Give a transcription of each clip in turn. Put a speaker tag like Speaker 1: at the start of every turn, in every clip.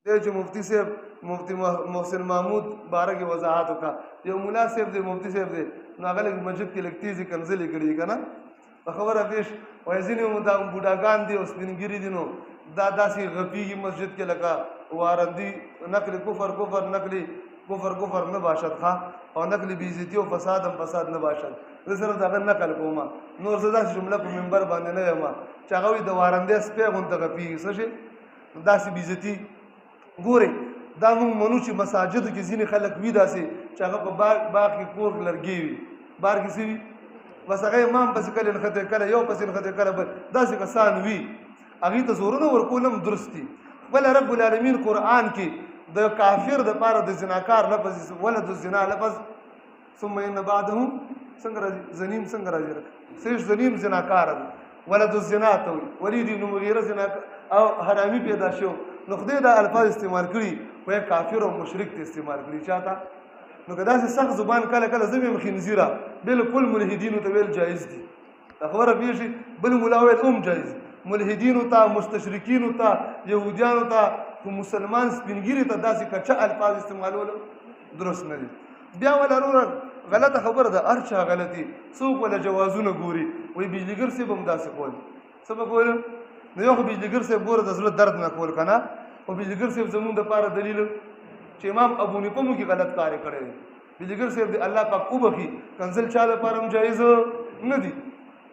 Speaker 1: دی چې مفتی صاحب مفتی محسن محمود باره کې وضاحت وکړه. یو مولا صاحب دی، مفتی صاحب دی، نو هغه لږ مسجد کې لږ تیزې کنځلې کړي که نه، په خبره پېښ وایي. ځینې دا بوډاګان دي او سپینږیري دي، نو دا داسې غپیږي مسجد کې لکه وارندي. نقل کفر کفر، نقل کفر کفر نه باشد ښه، او نقل بېعزتي او فساد هم فساد نه باشد. زه صرف د هغه نقل کوم، نور زه داسې جمله په منبر باندې نه وایم چې هغه وایي د وارندې سپی غونته غپیږي. څه شي داسې بېعزتي؟ ګورئ، دا موږ منو چې مساجدو کې ځینې خلک وي داسې چې هغه په باغ باغ کې کور لرګی وي، بار کې څه وي، بس هغه امام پسې کله نښتی، کله یو پسې نښتی، کله بل، داسې کسان وي. هغوی ته زورونه ورکول هم درست دي. خپل رب العالمین قرآن کې د کافر دپاره د زناکار لفظ، ولد الزنا لفظ، ثم ان بعدهم څنګه راځي؟ زنیم څنګه راځي؟ سیش زنیم زناکار دی، ولد الزنا ته وایي. ولید بن مغیره زنا او حرامي پیدا شو، نو خدای دا الفاظ استعمال کړي، وایي کافر او مشرک ته استعمال کړي چاته. نو که داسې سخت زبان کله کله زه هم خنزیره بالکل ملحدینو ته ویل جایز دي، دا خبره پېښ بل مولا ویل هم جایز، ملحدینو ته، مستشرکینو ته، یهودیانو ته، خو مسلمان سپینګیري ته داسې کچه الفاظ استعمالول درست نه دي. بیا ولا وروره غلطه خبره ده، هر چا غلطي، څوک ولا جوازونه ګوري، وایي بجلیګر صاحب هم داسې کول. څه به کول؟ نو یو خو بجلیګر صاحب ګوره د زړه درد نه کول که نه، خو بجلیګر صاحب زمونږ دپاره دلیل چې امام ابو حنیفه مو کې غلط کار یې کړی دی. بجلیګر صاحب دې الله پاک وبخښي، کنځل چا دپاره هم جایز نه دي.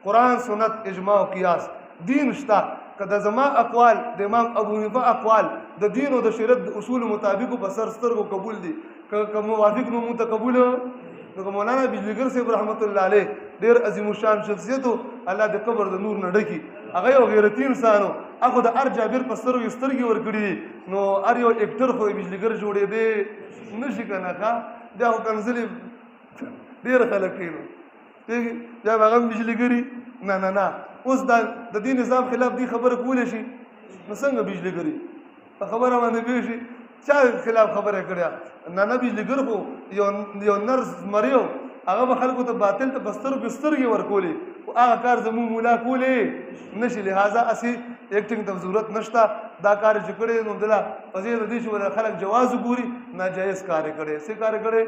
Speaker 1: قرآن، سنت، اجماع او قیاس دین شته. که د زما اقوال، د امام ابو حنیفه اقوال د دین او د شریعت د اصول مطابق په سر سترګو قبول دي، که موافق نو مونږ ته قبول. نو که مولانا بجلیګر صاحب رحمت الله علیه ډېر عظیم الشان شخصیت، الله د قبر د نور نه ډکي، هغه یو غیرتي انسان و، هغه د هر جابر په سترګو سترګې ورکړي دي، نو هر یو اکټر خو بجلیګر جوړېدی نه شي که نه. ښه بیا خو کنځلې ډېر خلک کوي، نو پوهېږي بیا به هغه هم بجلیګري. نه نه نه، اوس دا د دې نظام خلاف دې خبره کولی شي، نو څنګه بجلیګري په خبره باندې پوه شي؟ چا خلاف خبره کړې؟ نه نه، بجلیګر خو یو نر زمری و، هغه به خلکو ته باطل ته په سترګو سترګې ورکولې، خو هغه کار زموږ مولا کولی نه شي. لهذا هسې اکټینګ ته ضرورت نشته. دا کار چې کړی نو دله په ځای د دې چې ورته خلک جواز وګوري، ناجایز کار یې کړی. څه کار یې کړی؟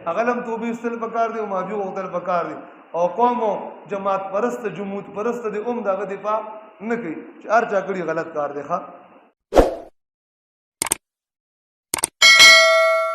Speaker 1: هغه له هم توبې ایستل پکار دي او معافي غوښتل پکار دي، او قوم او جماعت پرست جمود پرست دې هم د هغه دفاع نه کوي چې هر چا کړي غلط کار دی. ښه.